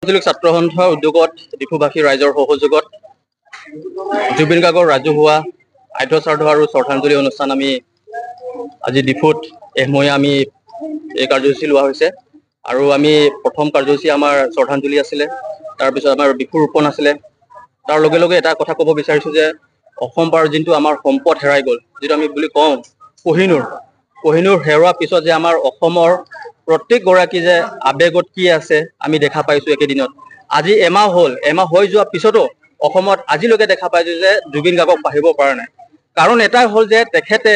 আঞ্চলিক ছাত্ৰ সন্থাৰ উদ্যোগত ডিফুবাসী ৰাইজৰ সহযোগত জুবিন গাৰ্গৰ ৰাজহুৱা আদ্য শ্ৰাদ্ধ আৰু শ্ৰদ্ধাঞ্জলি অনুষ্ঠান আমি আজি ডিফুত এহমহীয়া আমি এই কাৰ্যসূচী লোৱা হৈছে। আৰু আমি প্ৰথম কাৰ্যসূচী আমাৰ শ্ৰদ্ধাঞ্জলি আছিলে, তাৰপিছত আমাৰ বৃক্ষৰোপণ আছিলে। তাৰ লগে লগে এটা কথা ক'ব বিচাৰিছোঁ যে অসম পাৰ যোনটো আমাৰ সম্পদ হেৰাই গ'ল, যিটো আমি বুলি কওঁ কহিনুৰ, কহিনুৰ হেৰুৱাৰ পিছত যে আমাৰ অসমৰ প্ৰত্যেকগৰাকী যে আৱেগত কি আছে আমি দেখা পাইছোঁ একেদিনত। আজি এমাহ হ'ল, এমাহ হৈ যোৱাৰ পিছতো অসমত আজিলৈকে দেখা পাইছোঁ যে জুবিন গাৰ্গক পাহৰিব পৰা নাই। কাৰণ এটাই হ'ল যে তেখেতে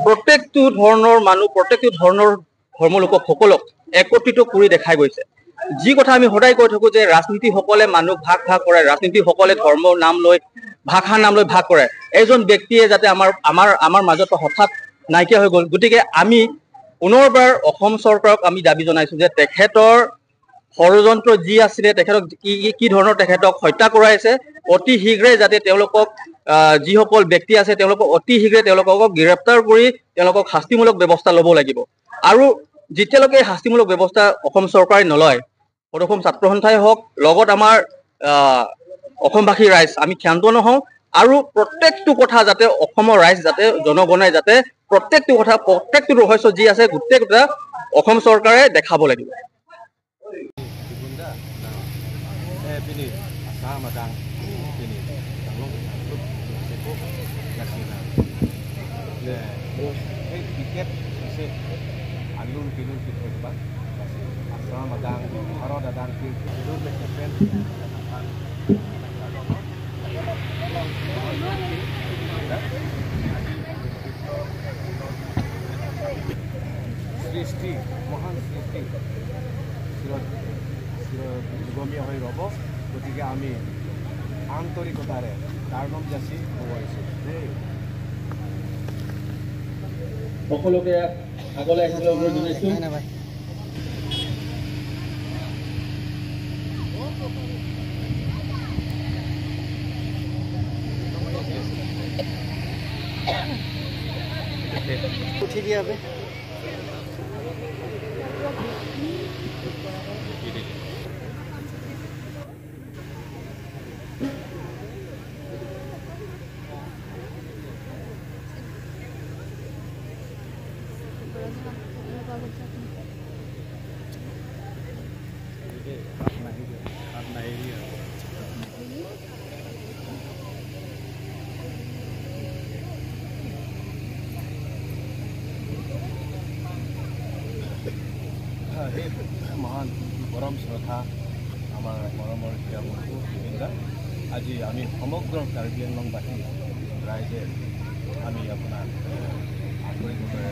প্ৰত্যেকটো ধৰণৰ মানুহ, প্ৰত্যেকটো ধৰণৰ ধৰ্মলোকসকলক একত্ৰিত কৰি দেখাই গৈছে। যি কথা আমি সদায় কৈ থাকোঁ যে ৰাজনীতিসকলে মানুহ ভাগ ভাগ কৰে, ৰাজনীতিসকলে ধৰ্মৰ নাম লৈ, ভাষাৰ নাম লৈ ভাগ কৰে। এজন ব্যক্তিয়ে যাতে আমাৰ আমাৰ আমাৰ মাজত হঠাৎ নাইকিয়া হৈ গ'ল। গতিকে আমি পুনৰবাৰ অসম চৰকাৰক আমি দাবী জনাইছোঁ যে তেখেতৰ ষড়যন্ত্ৰ যি আছিলে, তেখেতক কি কি ধৰণৰ তেখেতক হত্যা কৰাইছে, অতি শীঘ্ৰে যাতে তেওঁলোকক যিসকল ব্যক্তি আছে তেওঁলোকক অতি শীঘ্ৰে তেওঁলোকক গ্ৰেপ্তাৰ কৰি তেওঁলোকক শাস্তিমূলক ব্যৱস্থা ল'ব লাগিব। আৰু যেতিয়ালৈকে শাস্তিমূলক ব্যৱস্থা অসম চৰকাৰে নলয়, সদৌ অসম ছাত্ৰ সন্থাই হওক, লগত আমাৰ অসমবাসী ৰাইজ আমি ক্ষান্ত নহওঁ। আৰু প্ৰত্যেকটো কথা যাতে অসমৰ ৰাইজ যাতে জনগণে যাতে প্ৰত্যেকটো কথা, প্ৰত্যেকটো ৰহস্য যি আছে গোটেই কথা অসম চৰকাৰে দেখাব লাগিব। সৃষ্টি মহান সৃষ্টি চিৰ যুগমীয়া হৈ ৰ'ব। গতিকে আমি আন্তৰিকতাৰে তাৰ নাম যাচি সোঁৱৰিছোঁ দেই। সকলোকে আগলৈ আহিবলৈ অনুৰোধ জনাইছোঁ। উঠি দিয়া বে। সেই মহান পৰম শ্ৰদ্ধা আমাৰ মৰমৰ হিয়াবন্ধু জুবিন দা, আজি আমি সমগ্ৰ কাৰ্বি আংলংবাসী ৰাইজে আমি আপোনাক আন্তৰিকতাৰে